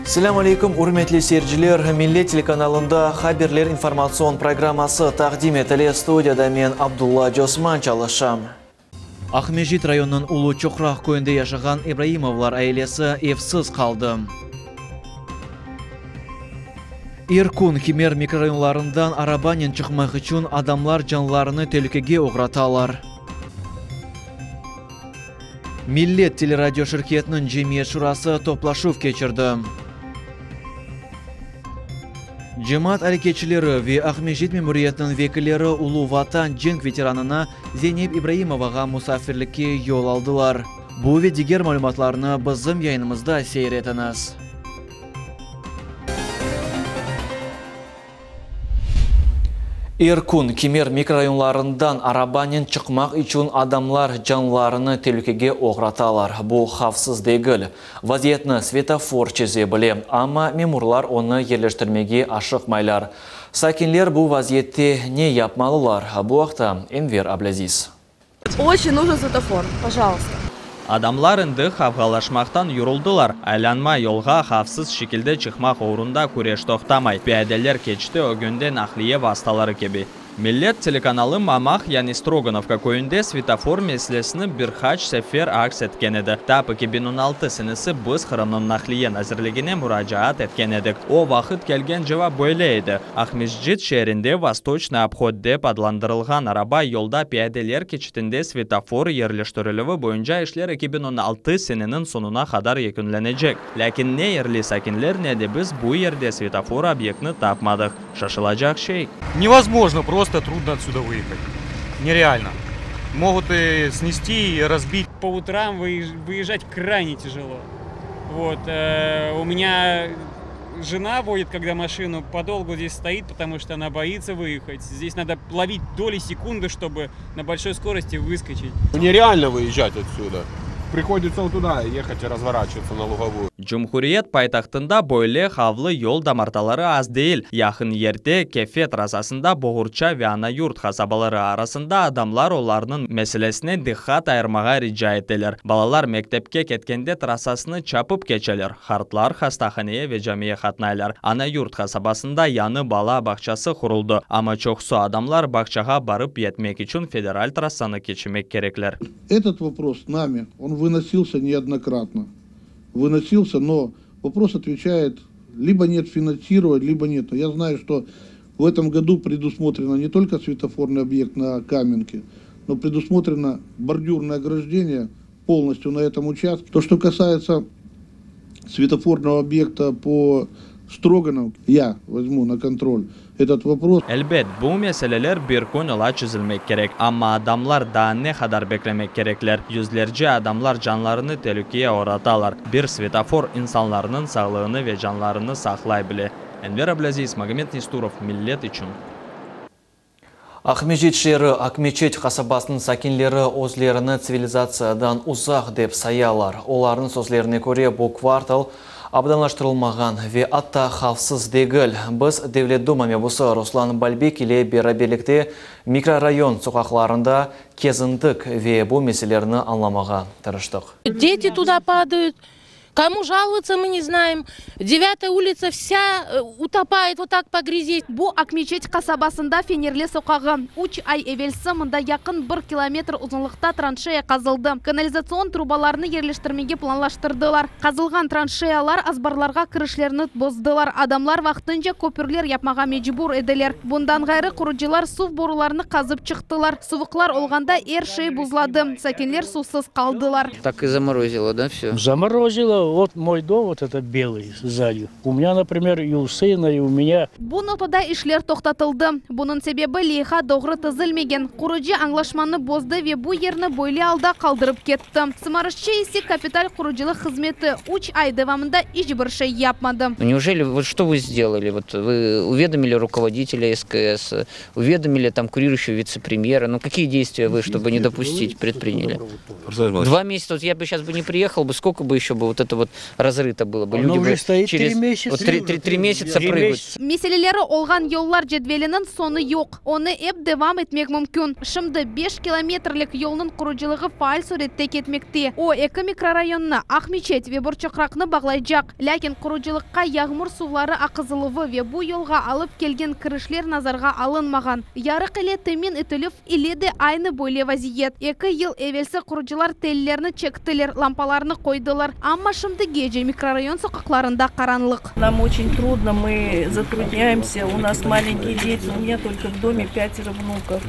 Selâm aleyküm, ürmetli seyirciler! Millet telekanalında Haberler informatsion programması taqdim etile. Studiyada men, Abdulla Cosman, çalışam. Aqmescit rayonınıñ Ulu Çoqraq köyünde yaşağan İbraimovlar ailesi evsiz qaldı. Er kün Kemer mikrorayonlarından arabanen çıqmaq içün adamlar canlarını telükege oğratalar. Millet teleradioşirketiniñ cemiyet şurası toplaşuv keçirdi. Cemaat areketçileri ve Aqmescit memuriyetiniñ vekilleri Ulu Vatan cenk veteranına Zeynep İbraimovağa musafirlikke yol aldılar. Bu ve diger malümatlarnı bizim yayınımızda seyir etiñiz. Er kün Kemer mikrorayonlarından arabanen çıqmaq içün adamlar canlarını telükege oğratalar. Bu havfsız degil. Vaziyetni svetofor çeze bile, amma memurlar onı yerleştirmege aşıqmaylar. Sakinler bu vaziyette ne yapmalılar? Bu aqta Enver Ablâziz. Oçen nujn svetofor, pojalsta. Adamlar endi qavğalaşmaqtan yoruldılar. Aylanma yolğa havfsız şekilde çıqmaq oğrunda küreş toqtamay. Piyadeler keçti ögünde naqliye vastaları kibi. Millet telekanalı Mamaq, yani Strogonovka köyünde svetofor meselesini bir qaç sefer aks etken edi. Tap 2016 senesi biz Qırımnıñ Naqliye nazirligine muracaat etken edik. O vaqıt kelgen cevap böyle edi, Aqmescit şeerinde Vostoçnıy obhod dep adlandırılğan araba yolda piyadeler keçitinde svetofor yerleştirilüvi boyunca işler 2016 seneniñ soñuna qadar yekünlenecek. Lâkin ne yerli sakinler, ne de biz bu yerde svetofor obyektini tapmadıq. Şaşılacaq şey. Nevozmojno, prosto trudno otsuda vıehать. Nerealno. Mogut i snesti, i razbit. По утрам выезжать крайне тяжело. Вот, у меня жена водит, когда машину, подолгу здесь стоит, потому что она боится выехать. Здесь надо ловить доли секунды, чтобы на большой скорости выскочить. Нереально выезжать отсюда. Приходится вот туда ехать и разворачиваться на Луговую. Cumhuriyet paytahtında böyle havflı yol damartaları az değil. Yaqın yerde, Kefe trassasında Boğurça ve Ana-Yurt qasabaları arasında adamlar olarnıñ meselesine diqqat ayırmağa rica eteler. Balalar mektepke ketkende trassasını çapıp keçeler, qartlar hastahaneye ve camiye qatnaylar. Ana-Yurt qasabasında yañı bala bağçası quruldı, amma çoqusı adamlar bağçağa barıp yetmek içün federal trassanı keçmek kerekler. Этот вопрос нами, он выносился неоднократно. Выносился, но вопрос отвечает, либо нет финансирования, либо нет. Я знаю, что в этом году предусмотрено не только светофорный объект на Каменке, но предусмотрено бордюрное ограждение полностью на этом участке. То, что касается светофорного объекта по Строгановке, я возьму на контроль этот вопрос. Elbet, bu meseleler bir kün ola çezilmek kerek, amma adamlar daa ne qadar beklemek kerekler? Yüzlerce adamlar canlarını telükeye oğratalar. Bir svetofor insanlarnıñ sağlığını ve canlarını saqlay bile. Enver Ablâziz, Magomed Nesturov, Millet içün. Aqmescit şeeri Aqmeçet qasabasınıñ sakinleri özlerini tsivilizatsiyadan uzaq dep sayalar. Olarnıñ sözlerine köre, bu kvartal abadanlaştırılmağan ve atta havfsız degil. Biz Devlet Duma mebusı Ruslan Balbek ile beraberlikte mikrorayon soqaqlarında kezindik ve bu meselelerni añlamağa tırıştıq. Deti tuda padayut. Komu жаловаться мы не знаем. Девятая улица вся утопает вот так по грязи. Bu Aqmeçet qasabasında Fenerli soqağı. Üç ay evelsi mında yaqın bir kilometr uzunlıqta tranşeya qazıldı. Kanalizatsion trubalarnı yerleştirmege planlaştırdılar. Qazılğan tranşeyalar azbarlarğa kirişlerni bozdılar. Adamlar vaqtınca köpürler yapmağa mecbur ediler. Bundan ğayrı, qurucılar suv borularını qazıp çıqtılar. Suvuqlar olğanda er şey buzladı, sakinler suvsız qaldılar. Так и заморозило, да, все? Заморозило. Вот мой дом, вот это белый сзади. У меня, например, и у сына, и у меня. Bu noqtada işler toqtatıldı. Bunıñ sebebi leyha doğru tizilmegen. Qurucı añlaşmanı bozdı ve bu yerni böyle alda qaldırıp ketti. Sımarışçı ise Kapital qurucılıq hızmeti üç ay devamında iç bir şey yapmadı. Неужели, вот что вы сделали? Вот вы уведомили руководителя СКС, уведомили там курирующего вице-премьера. Ну какие действия вы, чтобы не допустить, предприняли? 2 месяца, вот я бы сейчас бы не приехал бы, сколько бы еще бы вот это. это вот разрыто было бы. Оно Люди уже бы стоит через три месяца. вот три месяца Три прыгают. месяца. Meseleleri olğan yollar cedveliniñ soñu yoq. Onı ep devam etmek mümkün. Şimdi 5 kilometrlik yolnıñ qurucılığı faal sürette ketmekte. O, eki mikrorayonnı, Aqmeçet ve Borçoqraqnı bağlaycaq. Lâkin qurucılıqqa yağmur suvları aqızıluvı ve bu yolğa alıp kelgen kirişler nazarğa alınmağan. Yarıq ile temin etilüv ile de aynı böyle vaziyet. Eki yıl evelsi qurucılar tellerni çektiler, lampalarnı qoydılar. Amma şimdigece mikrorayon soqaqlarında qaranlıq. Нам очень трудно, мы затрудняемся, у нас маленькие дети, у меня только в доме пятеро внуков.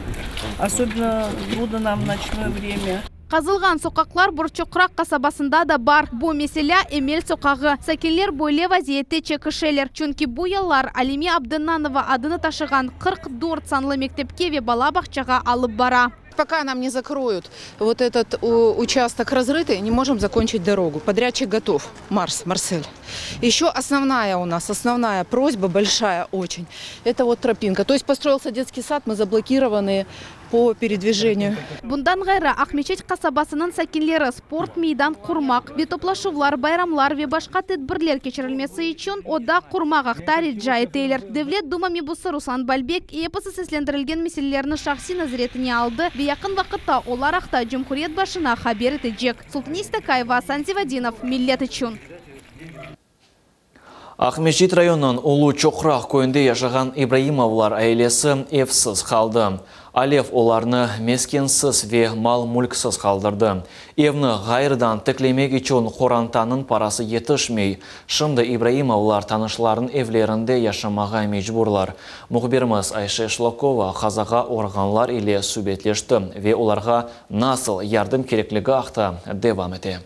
Особенно трудно нам в ночное время. Qazılğan soqaqlar Borçoqraq qasabasında da bar. Bu, meselâ, Emel soqağı. Sakinler böyle vaziyette çekişeler, çünki bu yollar Alime Abdennanova adını taşığan 44 sanlı mektepke ve bala bağçağa alıp bara. Пока нам не закроют вот этот участок разрытый, не можем закончить дорогу. Подрядчик готов. Марс, Марсель. Еще основная у нас, основная просьба, большая очень, это вот тропинка. То есть построился детский сад, мы заблокированы по передвижению. Bundan ğayrı, Aqmeçet qasabasınıñ sakinleri sport meydan qurmaq ve toplaşuvlar, bayramlar ve başqa tedbirler keçirilmesi içün oda qurmaq aqta rica eteler. Devlet Duma mebusı Ruslan Balbek episi seslendirilgen meselelerni şahsiy nazaretine aldı ve yaqın vaqıtta olar aqta cumhuriyet başına haber etecek. Sultaniye Stakayeva, Asan Zivadinov, Millet içün. Aqmescit rayonınıñ Ulu Çoqraq köyünde yaşağan İbraimovlar ailesi evsiz qaldı. Alev olarnı meskensiz ve mal-mülksiz qaldırdı. Evni ğayrıdan tiklemek içün qorantanıñ parası yetişmey. Şimdi İbraimovlar tanışlarınıñ evlerinde yaşamağa mecburlar. Mühbirimiz Ayşe Şlakova qazağa oğrağanlar ile subetleşti ve olarğa nasıl yardım kerekligi aqta devam ete.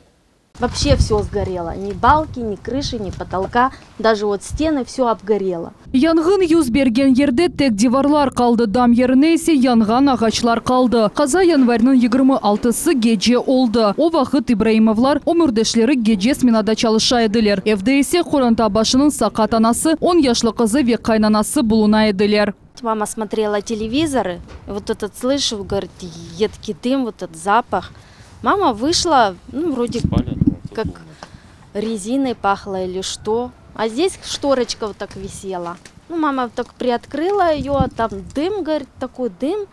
Вообще все сгорело. Ни балки, ни крыши, ни потолка. Даже вот стены, все обгорело. Yanğın yüz bergen yerde tek divarlar qaldı, dam yerine ise yanğan ağaçlar qaldı. Qaza yanvarniñ 26-sı gece oldı. O vaqıt İbraimovlar ömürdeşleri gece smenada çalışa ediler. Evde ise qoranta başınıñ saqat anası, 10 yaşlı qızı ve qaynanası buluna ediler. Мама смотрела телевизор, и вот этот слышу, говорит, едкий дым, вот этот запах. Мама вышла, ну, вроде как резиной пахло или что. А здесь шторочка вот так висела. Ну, мама так приоткрыла ее, а там дым, говорит, такой дым.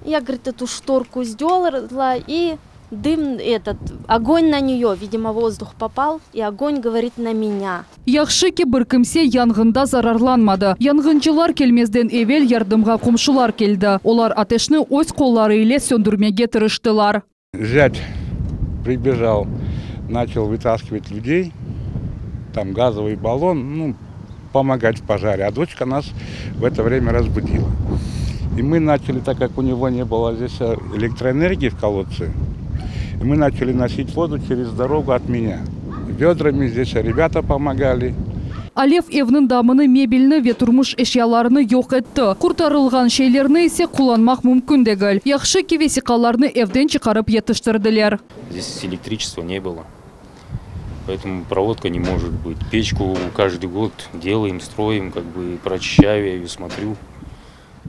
Я, говорит, эту шторку сдерла, и дым этот, огонь на нее, видимо, воздух попал, и огонь, говорит, на меня. Yahşı ki, bir kimse yanğında zararlanmadı. Yanğıncılar kelmezden evel yardımğa qomşular keldi. Olar ateşni öz qolları ile söndürmege tırıştılar. Зять прибежал, начал вытаскивать людей, там газовый баллон, ну, помогать в пожаре. А дочка нас в это время разбудила. И мы начали, так как у него не было здесь электроэнергии в колодце, мы начали носить воду через дорогу от меня. Ведрами здесь ребята помогали. Alev evniñ damını, mebelni ve turmuş eşyalarını yoq etti. Qurtarılğan şeylerni ise qullanmaq mümkün degil. Yahşı ki, vesiqalarnı evden çıqarıp yetiştirdiler. Здесь электричества не было. Поэтому проводка не может быть. Печку каждый год делаем, строим, как бы прочищаю я ее, смотрю.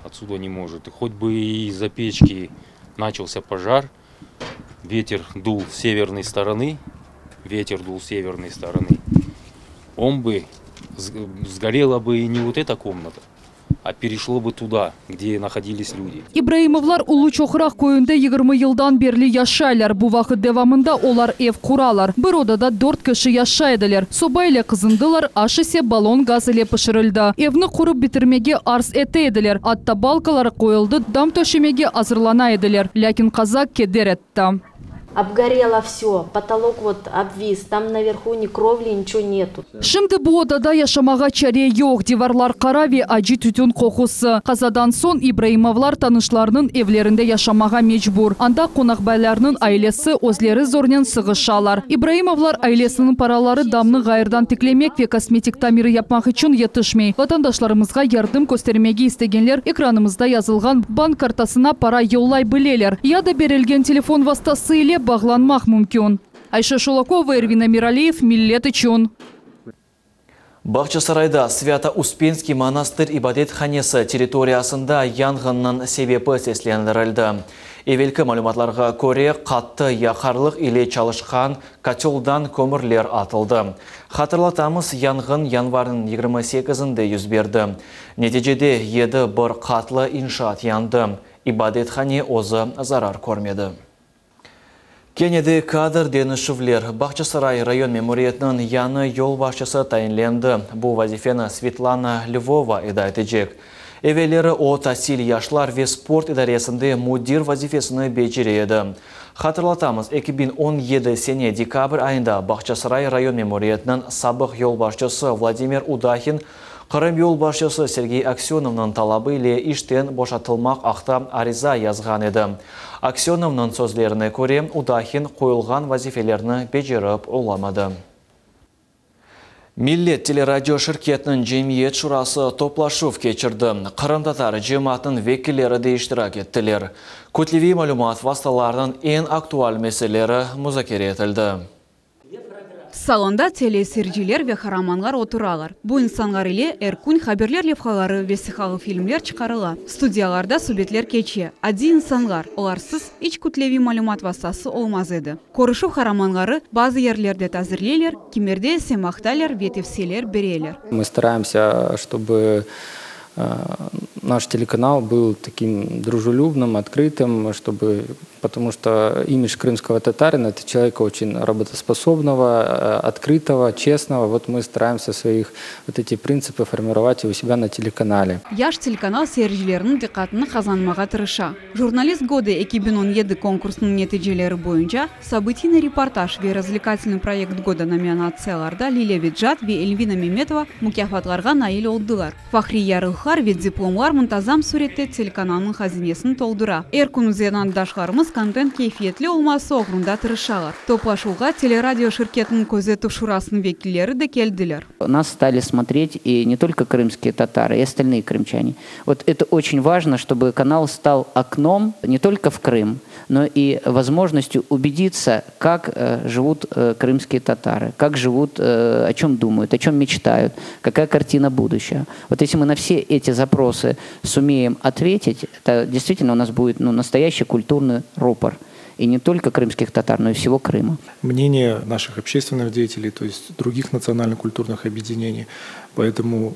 Отсюда не может. И хоть бы из-за печки начался пожар, ветер дул с северной стороны, ветер дул с северной стороны, он бы сгорела бы не вот эта комната, а перешло бы туда, где находились люди. İbraimovlar Ulu Çoqraq köyünde 20 yıldan berli yaşaylar. Bu vaqıt devamında olar ev quralar. Bir odada dört kişi yaşay ediler. Soba ile qızındılar, aş ise ballon gaz ile pişirildi. Evni qurıp bitirmege arz ete ediler. Atta balkaları qoyuldı, dam töşemege azırlana ediler. Lâkin qaza keder etti. Обгорело все, потолок вот обвис, там наверху ни кровли, ничего нету. Şimdi bu odada yaşamağa çare yoq. Divarlar qara ve acı tütün qoqusı. Qazadan soñ İbraimovlar tanışlarınıñ evlerinde yaşamağa mecbur. Anda qonaqbaylarnıñ ailesi özleri zornen sığışalar. İbraimovlar ailesiniñ paraları damnı ğayrıdan tiklemek ve kosmetik tamir yapmaq içün yetişmey. Vatandaşlarımızğa yardım köstermege istegenler ekranımızda yazılğan bank kartasına para yollay bileler. Ya da berilgen telefon vastası ile bağlanmaq mümkün. Ayşe Şulakova, Ervin Emiraliyev, Millet içün. Bağçasarayda Svâto-Uspenskiy manastır ibadethanesi territoriyasında yanğınnıñ sebebi seslendirildi. Evelki malümatlarğa köre, qattı yaqarlıq ile çalışqan köteldan kömürler atıldı. Hatırlatamız, yanğın yanvarniñ 28-inde yüz berdi. Neticede yedi bir qatlı inşaat yandı. İbadethane özü zarar körmedi. Kene de kadr deñişüvler. Bağçasaray rayon memuriyetiniñ yañı yolbaşçısı tayinlendi. Bu vazifeni Svetlana Lvova eda etecek. Evelleri o tasil, yaşlar ve sport idaresinde müdir vazifesini becere edi. Hatırlatamız, 2017 sene dekabr ayında Bağçasaray rayon memuriyetiniñ sabıq yolbaşçısı Vladimir Udahin Qırım yolbaşçısı Sergey Aksönovnıñ talabı ile işten boşatılmaq aqta ariza yazğan edi. Aksönovnıñ sözlerine köre, Udahin qoyulğan vazifelerni becerip olamadı. Millet teleradio şirketiniñ cemiyet şurası toplaşuv keçirdi. Qırımtatar cemaatınıñ vekilleri de iştirak ettiler. Kütleviy malümat vastalarınıñ eñ aktual meseleleri muzakere etildi. Salonda teleseyirciler ve qaramanlar oturalar. Bu insanlar ile er kün haberler levhaları, vesiqalı filmler çıqarıla, studiyalarda subetler keçe. Adiy insanlar, olarsız iç kütleviy malümat vastası olmaz edi. Körüşüv qaramanları bazı yerlerde tazirleyler, kimerde ise maqtaylar ve tevsiyeler bereler. Мы стараемся, чтобы наш телеканал был таким дружелюбным, открытым, чтобы, потому что имидж крымского татарина – это человека очень работоспособного, открытого, честного. Вот мы стараемся своих вот эти принципы формировать и у себя на телеканале. Yaş telekanal seyircileriniñ diqqatını qazanmağa tırışa. Журналист года 2017 konkursınıñ neticeleri boyunca Событийный репортаж ve Развлекательный проект года nominatsiyalarda Lilâ Vecat ve Elvina Memetova mukâfatlarğa nail oldılar. Fahriy yarlıqlar ve diplomlar muntazam sürette telekanalnıñ hazinesini toldura. Er kün zenaatdaşlarımız kontent keyfiyetli olması oğrunda tırışalar. Toplaşuvğa teleradio şirketiniñ közetüv şurasınıñ vekilleri de keldiler. Нас стали смотреть и не только крымские татары, и остальные крымчане. Вот это очень важно, чтобы канал стал окном не только в Крым, но и возможностью убедиться, как живут крымские татары, как живут, о чем думают, о чем мечтают, какая картина будущего. Вот если мы на все эти запросы сумеем ответить, это действительно у нас будет, ну, настоящий культурный рупор. И не только крымских татар, но и всего Крыма. Мнение наших общественных деятелей, то есть других национально-культурных объединений. Поэтому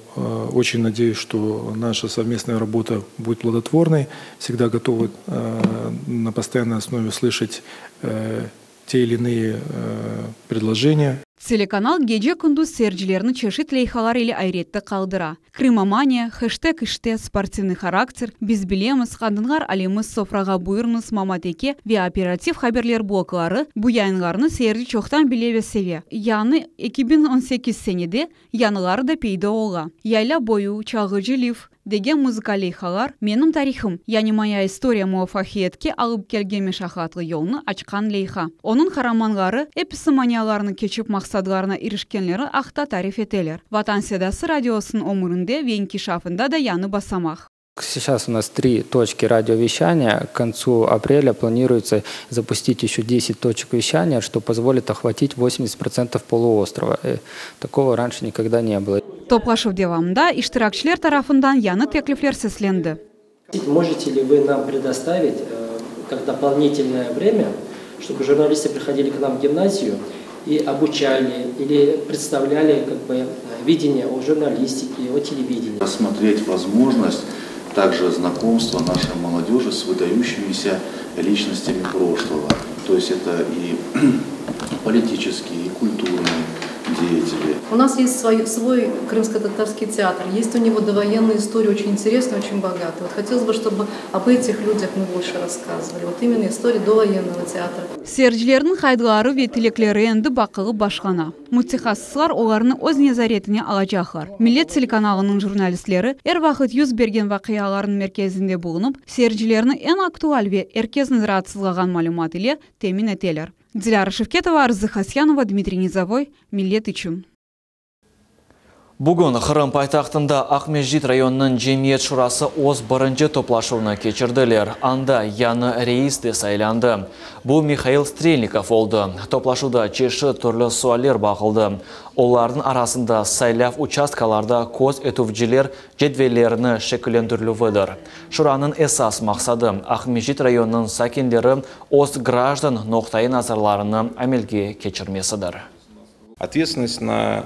очень надеюсь, что наша совместная работа будет плодотворной. Всегда готовы на постоянной основе слышать те или иные предложения. Telekanal gece kündüz seyircilerni çeşit leyhalar ile ayrette qaldıra. Крымомания, хэштег işte, спортивный характер, Biz bilemiz, qadınlar alemi, Sofrağa buyurıñız, Mamateke ve operativ haberler blokları bu yayınlarnı seyirci çoqtan bile ve seve. Yañı 2018 senede yañıları da peyda ola. Yaylâ boyu, Çalğıcı Lif degen muzıka leyhalar, Menim tarihım, yani Моя история muvafaqiyetke alıp kelgen meşaqatlı yolnı açqan leyha. Onıñ qaramanları episi manialarnı keçip maqsadlarına irişkenleri aqta tarif eteler. Vatan sedası radiosınıñ ömürinde ve inkişafında da yañı basamaq. Сейчас у нас три точки радиовещания. К концу апреля планируется запустить еще 10 точек вещания, что позволит охватить 80% полуострова. Такого раньше никогда не было. Toplaşuv devamında iştirakçiler tarafından yañı teklifler seslendi. Можете ли вы нам предоставить как дополнительное время, чтобы журналисты приходили к нам в гимназию и обучали или представляли как бы видение о журналистике, о телевидении? Рассмотреть возможность также знакомства нашей молодежи с выдающимися личностями прошлого. То есть это и политические, и культурные деятели. У нас есть свой крымско-татарский театр, есть у него довоенная история, очень интересная, очень богатая. Вот хотелось бы, чтобы об этих людях мы больше рассказывали. Вот именно история довоенного театра. Seyircilerniñ qaydları ve tilekleri endi baqılıp başlana. Mütehassıslar olarnı öz nezaretine alacaqlar. Millet telekanalınıñ jurnalistleri er vaqıt yüz bergen vaqialarnıñ merkezinde bulunıp, seyircilerni eñ aktual ve er kesni raatsızlağan malümat ile temin eteler. Dilâra Şevketova, Arzı Hasyanova, Dmitriy Nizavoy, Millet içün. Bugün Qırım paytahtında Aqmescit rayonınıñ Cemiyet şurası öz birinci toplaşuvını keçirdiler. Anda yañı reis de saylandı. Bu Mihail Strelnikov oldı. Toplaşuvda çeşit türlü sualler baqıldı. Olarnıñ arasında saylav uçastkalarda köz etüvciler cedvellerini şekillendirilüvidir. Şuranıñ esas maqsadı, Aqmescit rayonınıñ sakinleri öz grajdan noqtai-nazarlarını amelge keçirmesidir. Otvetственность на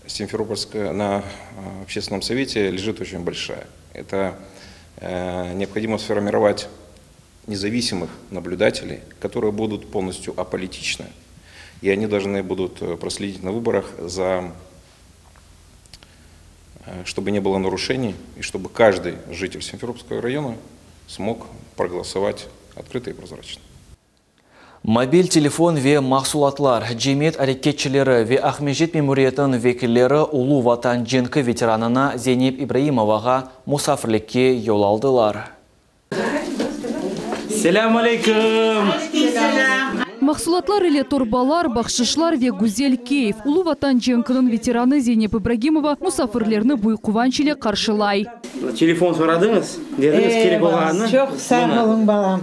Симферопольск на общественном совете лежит очень большая. Это необходимо сформировать независимых наблюдателей, которые будут полностью аполитичны, и они должны будут проследить на выборах за чтобы не было нарушений и чтобы каждый житель Симферопольского района смог проголосовать открыто и прозрачно. Mobil telefon ve mahsulatlar, cemiyet areketçileri ve Aqmescit memuriyetiniñ vekilleri Ulu Vatan cenki veteranına Zeynep İbraimovağa musafirlikke yol aldılar. Selâm aleyküm! Mahsulatlar ile torbalar, bahşışlar ve güzel keyf. Ulu Vatan cenkiniñ veteranı Zeynep İbragimova musafirlerni büyük quvanç ile qarşılay. Telefon soradıñız, dediñiz kerek olğanını. Çoq sağ oluñ, balam.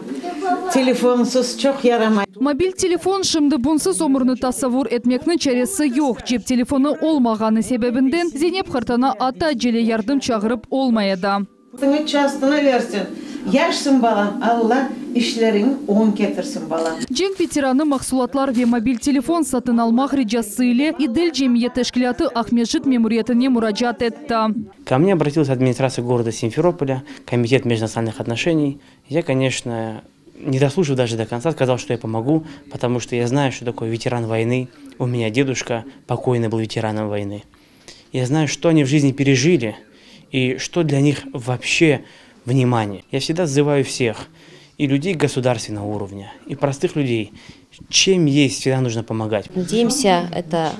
Telefonsız çoq yaramay. Mobil telefon şimdi bunsız ömürni tasavvur etmekniñ çaresi yoq. Cep telefonı olmağanı sebebinden Zeynep qartana atta acele yardım çağırıp olmay edi. Seni çastına versin. Yaşsın balam, Alla işleriñ oñ ketirsin balam. Cenk veteranı mahsulatlar ve mobil telefon satın almaq ricası ile İdil cemiyet teşkilâtı Aqmescit memuriyetine muracaat etti. Ко мне обратилась администрация города Симферополя, комитет межнациональных отношений. Я, конечно, не дослушав даже до конца, сказал, что я помогу, потому что я знаю, что такое ветеран войны. У меня дедушка покойный был ветераном войны. Я знаю, что они в жизни пережили и что для них вообще внимание. Я всегда сзываю всех, и людей государственного уровня, и простых людей. Чем есть, всегда нужно помогать. Надеемся, это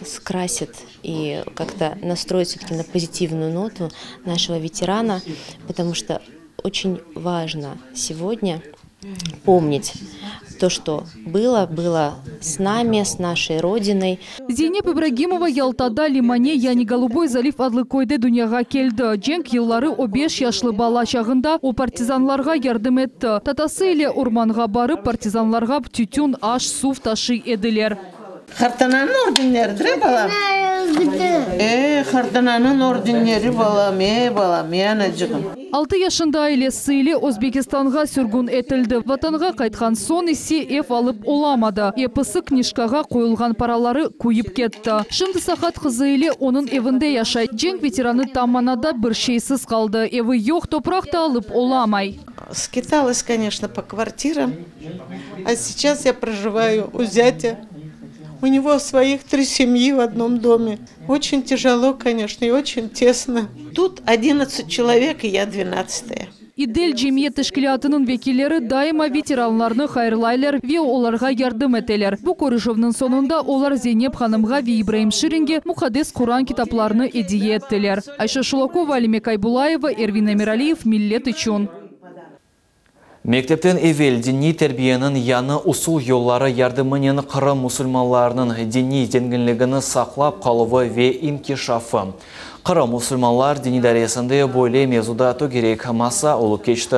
скрасит и как-то настроит все-таки на позитивную ноту нашего ветерана, потому что очень важно сегодня помнить то, что было, было с нами, с нашей Родиной. Zeynep İbragimova Yaltada Limane yani Golubой zaliv adlı köyde dünyağa keldi. Cenk yılları o beş yaşlı bala çağında o partizanlarğa yardım etti. Tatası ile ormanğa barıp partizanlarğa tütün, aş, suv taşıy ediler. Qartananıñ ordenleridir, e, balam? E, qartananıñ ordenleri, balam, e, balam, e, anacığım. Altı yaşında ailesi ile Özbekistanğa sürgün etildi. Vatanğa qaytqan soñ ise ev alıp olamadı. Episi knijkağa qoyulğan paraları küyip ketti. Şimdi saqat qızı ile onıñ evinde yaşay. Cenk veteranı tam manada bir şeysiz qaldı. Evi yoq, topraq da alıp olamay. Скиталась, конечно, по квартирам. А сейчас я проживаю у зятя. У него своих три семьи в одном доме. Очень тяжело, конечно, и очень тесно. Тут 11 человек, и я 12-я. İdil cemiyet teşkilâtınıñ vekilleri daima veteranlarnı hayırlaylar ve olarğa yardım eteler. Bu körüşüvniñ soñunda olar Zeynep hanımğa ve İbraim Şiringe muqaddes Quran kitaplarını ediye ettiler. Ayşe Şulakova, Alime Kaybulayeva, Ervin Emiraliyev, Millet içün. Mektepten evel diniy terbiyeniñ yañı usul yolları yardımınen Qırım musulmanlarınıñ diniy zenginligini saqlap qaluvı ve inkişafı. Qırım musulmanlar diniy idaresinde böyle mevzuda tögerek masa olıp keçti.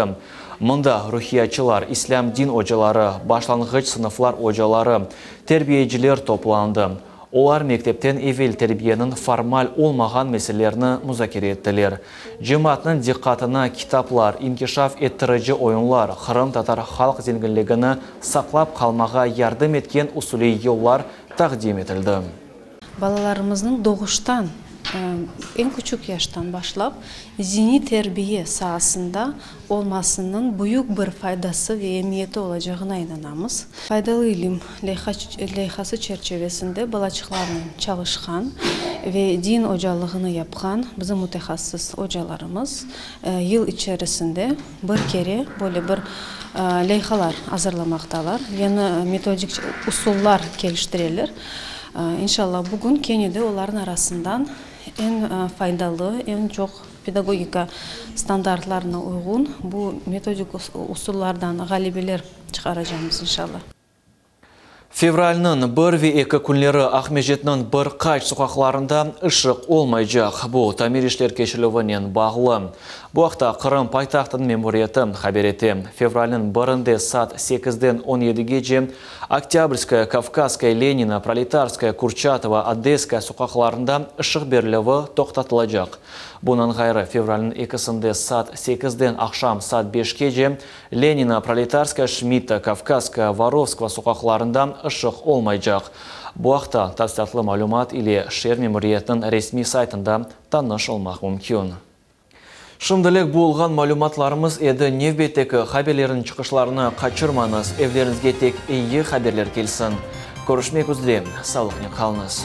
Mında ruhiyatçılar, islâm din ocaları, başlanğıç sınıflar ocaları, terbiyeciler toplandı. Olar mektepten evel terbiyeniñ formal olmağan meselelerini muzakere ettiler. Cemaatnıñ diqqatına kitaplar, inkişaf ettirici oyunlar, qırımtatar halq zenginligini saqlap qalmağa yardım etken usuliy yollar taqdim etildi. Balalarımıznıñ doğuştan, eñ küçük yaştan başlap diniy terbiye saasında olmasınıñ büyük bir faydası ve emiyeti olacağına inanamız. Faydalı ilim leyhası çerçevesinde balaçıqlarnen çalışqan ve din ocalığını yapqan bizim mütehassıs ocalarımız yıl içerisinde bir kere böyle bir leyhalar azırlamaqtalar, yañı metodik usullar keliştireler. İnşallah, bugün kene de olarnıñ arasından eñ faydalı, eñ çoq pedagogika standartlarına uyğun bu metodik usullardan ğalebeler çıqaracağımız, inşallah. Fevralniñ bir ve eki künleri Aqmescitniñ bir qaç soqaqlarında ışıq olmaycaq. Bu, tamir işler keçirilüvinen bağlı. Bu aqta Qırım paytahtınıñ memuriyeti haber ete. Fevralniñ birinde saat sekizden on yedigece Oktâbrskaya, Kavkazskaya, Lenina, Proletarskaya, Kurçatova, Odesskaya soqaqlarında ışıq berilüvi toqtatılacaq. Bundan ğayrı, fevralniñ ekisinde saat sekizden aqşam saat beşkece Lenina, Proletarskaya, Şmidta, Kavkazskaya, Vorovskogo soqaqlarında ışıq olmaycaq. Bu aqta tafsilâtlı malümat ile şeer memuriyetiniñ resmiy saytında tanış olmaq mümkün. Şimdilik bu olğan malümatlarımız edi. Nevbetteki haberlerniñ çıqışlarını qaçırmañız, evleriñizge tek eyi haberler kelsin. Körüşmek üzre, sağlıqnen qalıñız.